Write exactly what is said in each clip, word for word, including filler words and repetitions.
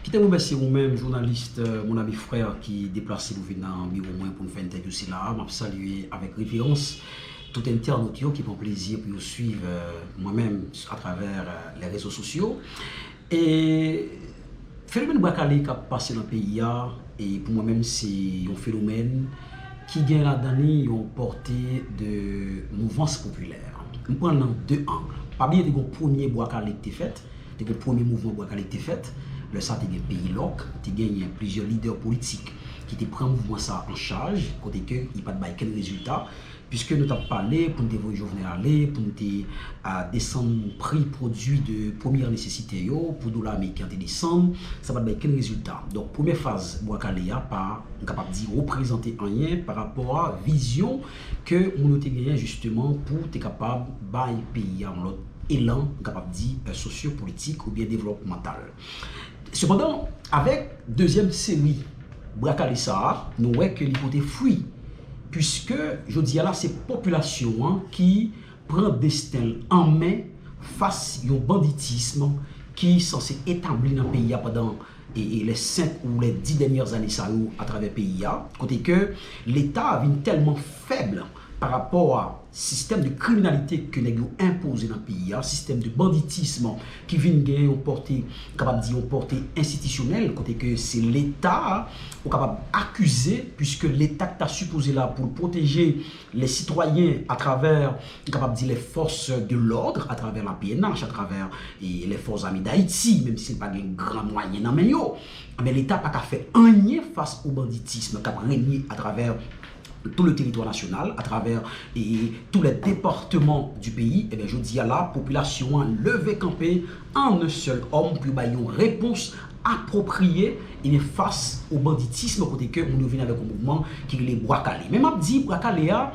Kite m remèsye ou menm, jounalis, euh, mon ami frè ki deplase pou vin nan biwo mwen pou n fè entèvyou sila a. M ap salye avèk reverans tout entènot yo ki pran plezi pou yo swiv, euh, mwen menm atravè, euh, les réseaux sociaux. E fenomèn bwa kale k ap pase nan peyi a, e pou mwen menm, se yon fenomèn ki gen ladan li yon pòte de mouvans popilè. M pran l nan de ang. Pa bliye, te gen yon premye bwa kale ki te fèt, te gen yon premye mouvman bwa kale ki te fèt. Lè sa, te gen Peyi Lòk, te genyen plizyè lidè politik ki te pran mouvman sa an chaj, kote ke li pa t bay kenn rezilta, piske nou t ap pale pou n te voye Jovenel ale, pou n te, a, desann pri pwodui de premyè nesesite yo, pou dola ameriken an te desann, sa pa t bay kenn rezilta. Donk, premyè faz bwa kale a pa, m kapab di, reprezante anyen pa rapò a vizyon ke moun yo te genyen, jisteman, pou te kapab bay peyi a yon lòt elan, m kapab di, euh, sosyopolitik oubyen devlòpmantal. Sepandan, avèk dezyèm seri bwa kale sa a, nou wè ke li pote fwi, piske jodi a la, se popilasyon an ki pran desten l an men fas yon banditism ki sanse etabli nan peyi a pandan, e, e, les cinq ou les dix dernières années sa yo atravè peyi a, kote ke Leta vin tèlman fèb pa rapò a sistèm de kriminalite ke nèg yo enpoze nan peyi a, sistèm de banditism ki vin gen yon pòte, kapab di yon pòte enstitisyonèl, kote ke se Leta ou kapab akize, piske Leta ki ta sipoze la pou l pwoteje les citoyens atravè, nou kapab di, les forces de l'ordre, atravè la P N H, atravè, e, les Forces Armées d'Haïti, menm si l pa gen gran mwayen nan men yo. Men Leta pa ka fè anyen fas o banditism k ap renye atravè tout le territoire national, à travers, e, tous les départements du pays, ebyen, jodi a la, popilasyon an leve kanpe an un seul homme pou yo bay yon repons apwopriye, ebyen, fas o banditism, kote ke moun yo vin avèk yon mouvman ki rele Bwa Kale. Men m ap di, Bwa Kale a,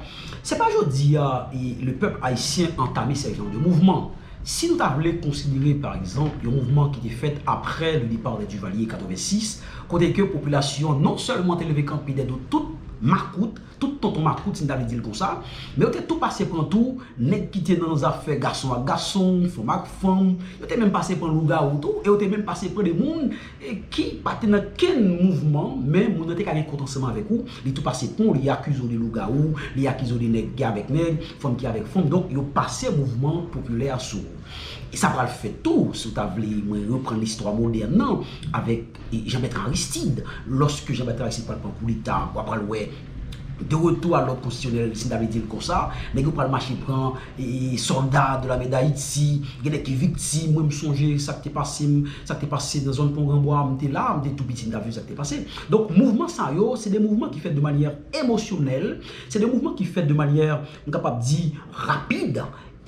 se pa jodi a, e, le pèp ayisyen antame ce genre de mouvement. Si nou ta vle konsidere, pa egzanp, yon mouvman ki te fèt apre le départ des Duvalier katrevennsis, kote ke popilasyon an non sèlman te leve kanpe dèdo tout makout, tout tonton makout, si n ta vle di l konsa, men yo te tou pase pran tou nèg ki te nan zafè gason ak gason, fanm ak fanm, yo te menm pase pran lougawou tou, e yo te menm pase pran de moun, e ki pa te nan kenn mouvman, men moun nan te ka gen kont ansanm avèk ou, li tou pase pran w, li akize w de lougawou, li akize w de nèg ki avèk nèg, fanm ki avèk fanm. Donk, yo pase mouvman popilè a sou ou. E sa pral fèt tou, si w ta vle, mwen reprann listwa modèn nan, avèk, e, Jean Bertrand Aristide. Lòske Jean Bertrand Aristide pral pran koudeta, w ap pral wè de retour à l'ordre constitutionnel, si n ta vle di l konsa, nèg yo pral mache pran, e, sòlda de l'armée d'Haïti, gen nèg ki viktim, mwen m sonje sa k te pase m, sa k te pase nan zòn Pon Granbwa, m te la, m te tou piti, m t ap viv sa k te pase. Donk, mouvman sa yo, se de mouvman ki fèt de manyè emosyonèl, se de mouvman ki fèt de manyè, m kapab di, rapid,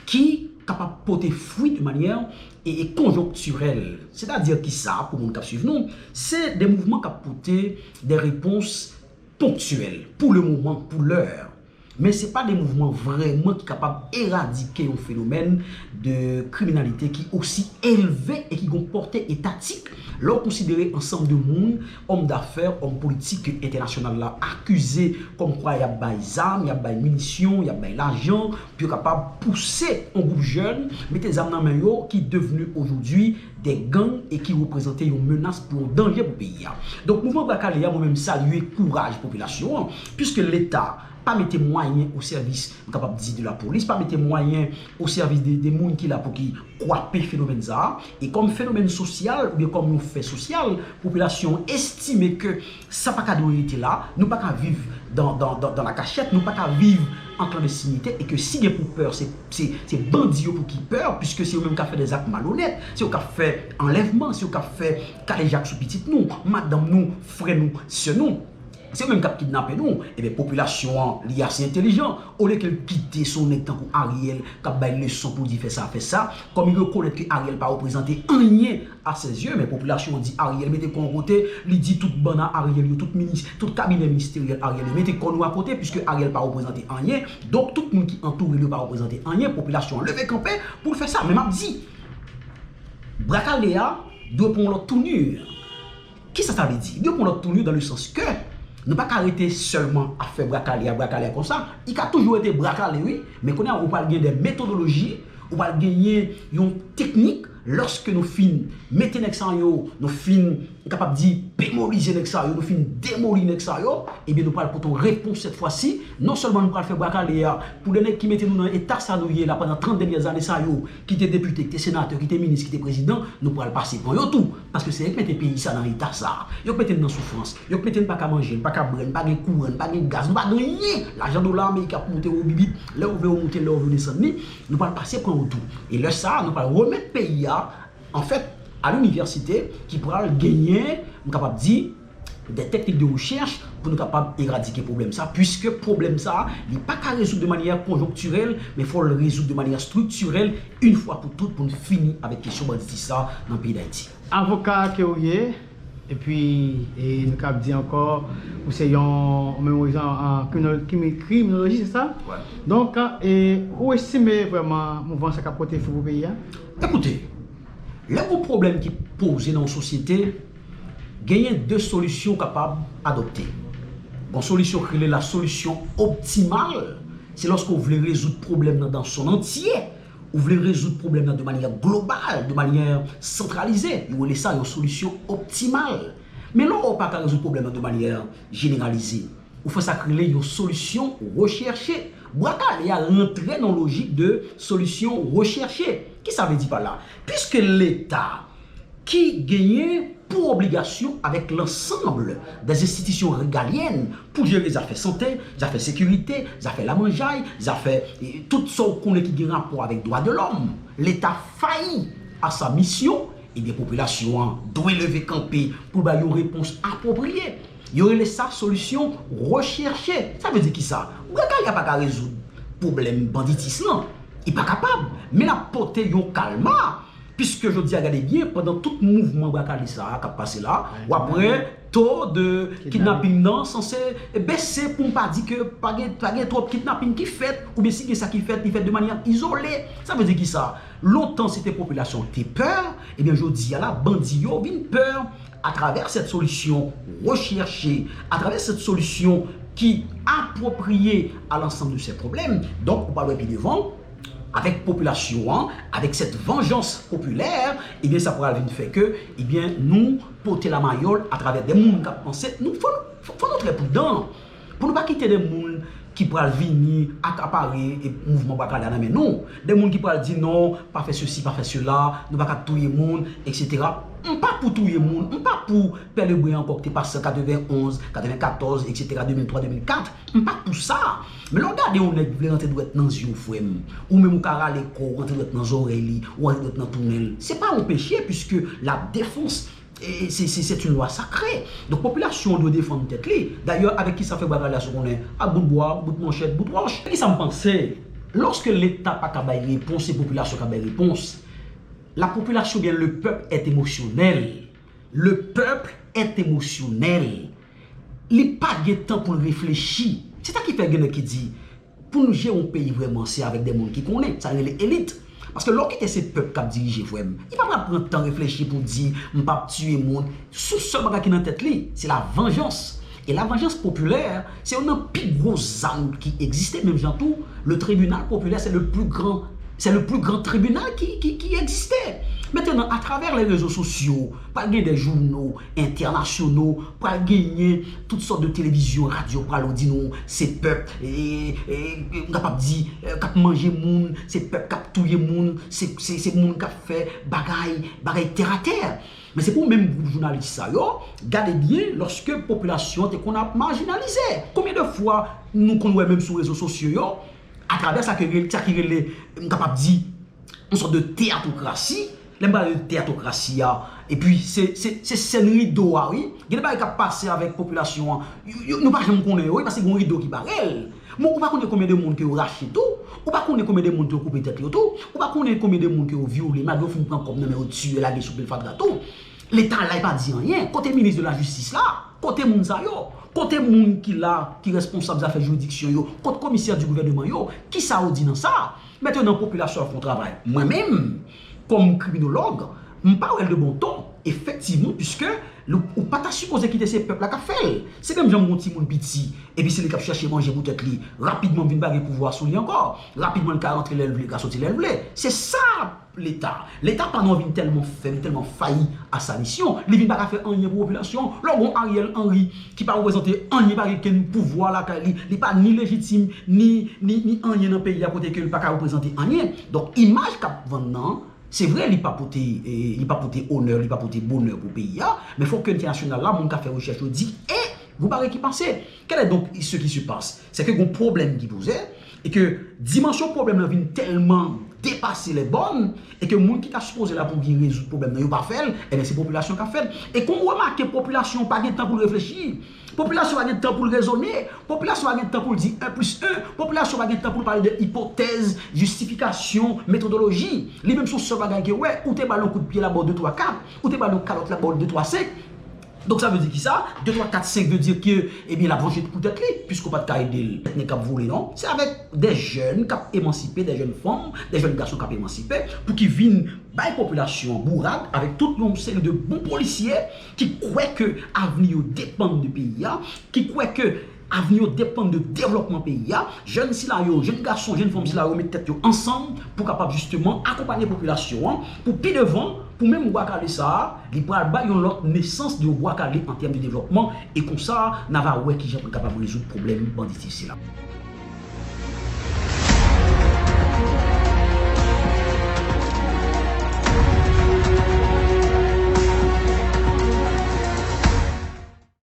ki kapab pote fwi de manyè, e, e konjonktirèl. Sètadi kisa, pou moun k ap swiv nou, se de mouvman k ap pote de repons ponktyèl, pou le moman, pou lè. Men se pa de mouvman vrèman ki kapab eradike yon fenomèn de kriminalite ki osi elve e ki gen yon pòte etatik. Lè w konsidere ansanm de moun, òm dafè, òm politik ke entènasyonal la akize kòmkwa y ap bay zam, y ap bay minisyon, y ap bay lajan, pou yo kapab pouse yon gwoup jèn mete zam nan men yo ki devni ojodwi de gang e ki reprezante yon menas pou yon danje pou peyi a. Donk, mouvman Bwa Kale a, mwen menm, salye kouraj popilasyon an, piske Leta pa mete mwayen o sèvis, m kapab di, de lapolis, pa mete mwayen o sèvis de, de moun ki la pou ki kwape fenomèn sa a. E kòm fenomèn sosyal, oubyen kòm yon fè sosyal, popilasyon an estime ke sa pa ka dwe rete la, nou pa ka viv dans, dans, dans, dans la cachette, nou pa ka viv an klandestinite, e ke si gen pou pè, se, se, se bandi yo pou ki pè, piske se yo menm k ap fè dèzak malonèt, se yo k ap fè anlèvman, se yo k ap fè kalejak sou pitit nou, madanm nou, frè nou, sè nou. Se yo menm k ap kidnape nou. Ebyen, popilasyon an, li ase entèlijan. Olye ke l kite se yon nèg tankou Ariel k ap bay leson pou l di fè sa, fè sa, kòm li rekonèt ke Ariel pa reprezante anyen à ses yeux, men popilasyon an di Ariel mete kò w kote, li di tout bann a Ariel yo, tout minis, tout kabinè ministeryèl Ariel yo, mete kò nou akote, piske Ariel pa reprezante anyen. Donk, tout moun ki antoure l yo pa reprezante anyen, popilasyon an leve kanpe pou l fè sa. Men m ap di, Bwa Kale a dwe pran yon lòt touni. Kisa sa vle di? Li pran lòt touni dans le sens que nou pa ka rete sèlman ap fè Bwa Kale a, Bwa Kale a konsa. Li ka toujou rete Bwa Kale, wi, men kounye a ou pral gen de metodoloji, ou pral genyen yon teknik Lòske nou fin mete nèg sa yo, nou fin, m kapab di, demolize nèg sa yo, nou fin demoli nèg sa yo, ebyen, nou pral pote yon repons sèt fwa si. Non sèlman nou pral fè bwa kale a pou de nèg ki mete nou nan eta sa nou ye la pandan trant dènyè zane sa yo, ki te depite, ki te senatè, ki te minis, ki te prezidan, nou pral pase pran yo tou. Paske se yo k mete peyi sa nan eta sa. Yo k mete n nan soufrans. Yo k mete n pa ka manje, n pa ka bwè, n pa gen kouran, n pa gen gaz, n pa gen anyen. Lajan dola ameriken ap moute wo bibit, lè w vle w moute, lè w vle w desann li. Nou pral pase pran yo tou. E lè sa a, nou pral remèt peyi a, anfèt, a linivèsite ki pral genyen, m kapab di, de teknik de rechèch pou nou kapab eradike pwoblèm sa, piske pwoblèm sa, li pa ka rezoud de manyè konjonktirèl, men fò l rezoud de manyè estriktirèl, yon fwa pou tout, pou n fini avèk kesyon banditis sa nan peyi Dayiti. Avoka ke w ye, epi, e, nou kab di ankò, ou se yon, menm jan, an krimino-, krimi-, kriminolojis, se sa? Wi. Donk, e, ou estime vrèman mouvman sa ka pote fwi pou peyi a? Ekoute, lè gon pwoblèm ki poze nan yon sosyete, genyen de solisyon w kapab adopte. Gon solisyon ki rele la solution optimale, se lòske w vle rezoud pwoblèm nan dan son antye, ou vle rezoud pwoblèm nan de manyè global, de manyè santralize. Yo rele sa yon solisyon optimal. Men lè w pa ka rezoud pwoblèm nan de manyè jeneralize, ou fè sa k rele yon solisyon rechèche. Bwa kale a rantre nan lojik de solisyon rechèche. Ki sa vle di pa la? Piske Leta ki genyen pou obligasyon avèk lansanm dè enstitisyon regalyèn pou jere zafè sante, zafè sekirite, zafè lamanjay, zafè, e, tout sa w konnen ki gen rapò avèk dwa de lòm. Leta fayi a sa misyon, ebyen, popilasyon an dwe leve kanpe pou l bay yon repons apwopriye. Yo rele sa solisyon rechèche. Sa vle di ki sa? Bwa kale a pa ka rezoud pwoblèm banditis lan. Li pa kapab. Men l ap pote yon kalma. Piske jodi a, gade byen, pandan tout mouvman bwa kale sa a k ap pase la, w ap wè to de kidnaping nan sanse bese, pou m pa di ke pa gen, pa gen twòp kidnaping ki fèt, oubyen si gen sa ki fèt, li fèt de manyè izole. Sa vle di ki sa? Lontan, se te popilasyon te pè, ebyen, jodi a la, bandi yo vin pè. Atravè sèt solisyon rechèche, atravè sèt solisyon ki apwopriye a lansanm de sè pwoblèm, donk, ou pral wè pi devan, avèk popilasyon an, avèk sèt vanjans popilè, ebyen, sa pral vin fè ke, ebyen, nou pote lamayòl atravè de moun k ap panse, nou, fò, fò, fò nou trè pridan. Pou nou pa kite de moun ki pral vini akapare, e, mouvman bwa kale a nan men nou. De moun ki pral di, "Non, pa fè sesi, pa fè sela, nou pa ka touye moun, et cetera." M pa pou touye moun, m pa pou Pè Lebren ankò ki te pase katrevenn onz, katrevenn katòz, et cetera, de mil twa, de mil kat. M pa pou sa. Men lè w gade yon nèg vle rantre dwèt nan zye w, frè m, ou menm ou ka rale kò w, rantre dwèt nan zòrèy li, ou rantre dwèt nan tounèl. Se pa yon peche, piske la défense E, se, se, c'est une loi sacrée. Donk, popilasyon an dwe defann tèt li. Dayè, avèk ki sa fè bwa kale a, si w konnen? Ak bout bwa, bout manchèt, bout wòch. Ki sa m panse? Lòske Leta pa ka bay repons, se popilasyon ka bay repons. La population, bien, le peuple est émotionnel. Le peuple est émotionnel. Li pa gen tan pou l reflechi. Se sa ki fè gen nèg ki di, pou nou jere yon peyi vrèman, se avèk de moun ki konnen. Sa rele elit. Paske lè w kite se pèp k ap dirije, frè m, li pa pral pran tan reflechi pou di, "M p ap tiye moun." Se yon sèl bagay ki nan tèt li, se la vengeance. E la vengeance populaire, se youn nan pi gwo zam ki egziste, menm jan tou, le tribunal populaire, c'est le plus grand, c'est le plus grand tribunal ki, ki, ki egziste. Mentnan, atravè les réseaux sociaux, pral gen de jounal entènasyonal, pral genyen tout sòt de televizyon, radyo pral di nou se pèp, e, e, e, m kapab di, e, k ap manje moun, se pèp k ap touye moun, se, se, se moun k ap fè bagay, bagay tèratè. Men se pou menm gwoup jounalis sa yo, gade byen, lòske popilasyon an te konn ap majinalize. Konbyen de fwa nou konn wè menm sou rezo sosyo yo, atravè sa ke rele, sa ki rele, m kapab di, yon sòt de teyatokrasi. Lè m pale de teyatokrasi a, epi se, se, se sèn rido a, wi. Gen de bagay k ap pase avèk popilasyon an. Yo, yo, nou pa janm konnen yo, wi, paske gen yon rido ki parèy. Bon, ou pa konnen konbyen de moun ke yo rache tou. Ou pa konnen konbyen de moun ke yo koupe tèt yo tou. Ou pa konnen konbyen de moun ke yo vyole, malgre yo fin pran kòb nan men yo, tiye, lage sou pil fatra tou. Leta la, li pa di anyen. Kote minis de la jistis la? Kote moun sa yo? Kote moun ki la, ki responsab zafè jiridiksyon yo? Kote komisè di gouvèneman yo? Kisa yo di nan sa? Mentnan, popilasyon an fè yon travay. Mwen menm, kòm kriminolog, m pa wè l de bon ton Efektivman, piske ou pa ta sipoze kite se pèp la k ap fè l. Se menm jan yon timoun piti, epi se li k ap chache manje pou tèt li, rapidman vin pa gen pouvwa sou li ankò. Rapidman, li ka rantre lè l vle, li ka soti lè l vle. Se sa Leta. Leta pa nan vin tèlman fèb, tèlman fayi a sa misyon, li vin pa ka fè anyen pou popilasyon. Lè w gen yon Ariel Henry ki pa reprezante anyen, pa gen kenn pouvwa lakay li, li pa ni lejitim, ni, ni, ni anyen nan peyi a kote ke li pa ka reprezante anyen. Donk, imaj k ap vann nan, se vre, li pa pote, eh, li pa pote onè, li pa pote bonè pou peyi a, men fòk ke entènasyonal la, moun k ap fè rechèch yo di, e, yon bagay ki pase. Quel est donc ce qui se passe? Se ke gen yon pwoblèm ki poze, e ke dimansyon pwoblèm nan vin tèlman depase lè bòn, e ke moun ki ta sipoze la pou vin rezoud pwoblèm nan, yo pa fè l, ebyen, se popilasyon k ap fè l. E kon w remake, popilasyon pa gen tan pou l reflechi. Popilasyon pa gen tan pou l rezone. Popilasyon pa gen tan pou l di en plis en. Popilasyon pa gen tan pou l pale de ipotèz, jistifikasyon, metodoloji. Li menm se yon sèl bagay ke wè, ou te ba l yon kout pye, l ap ba w de twa kat. Ou te ba l yon kalòt, l ap ba w de twa senk. Donk, sa vle di ki sa? De twa kat senk vle di ke, ebyen, l ap vanje pou tèt li, piske w pa t ka ede l. Nèg k ap vole, non. Se avèk de jèn k ap emansipe, de jèn fanm, de jèn gason k ap emansipe, pou ki vin bay popilasyon an bourad avèk tout yon seri de bon polisye ki kwè ke avni yo depann de peyi a, ki kwè ke avni yo depann de devlòpman peyi a. Jèn sila yo, jèn gason, jèn fanm sila yo met tèt yo ansanm pou kapab jisteman akonpanye popilasyon an pou pi devan, pou menm bwa kale sa a, li pral bay yon lòt nesans de yon bwa kale an tèm de devlòpman, e konsa, n a va wè kijan pou n kapab rezoud pwoblèm banditis sila.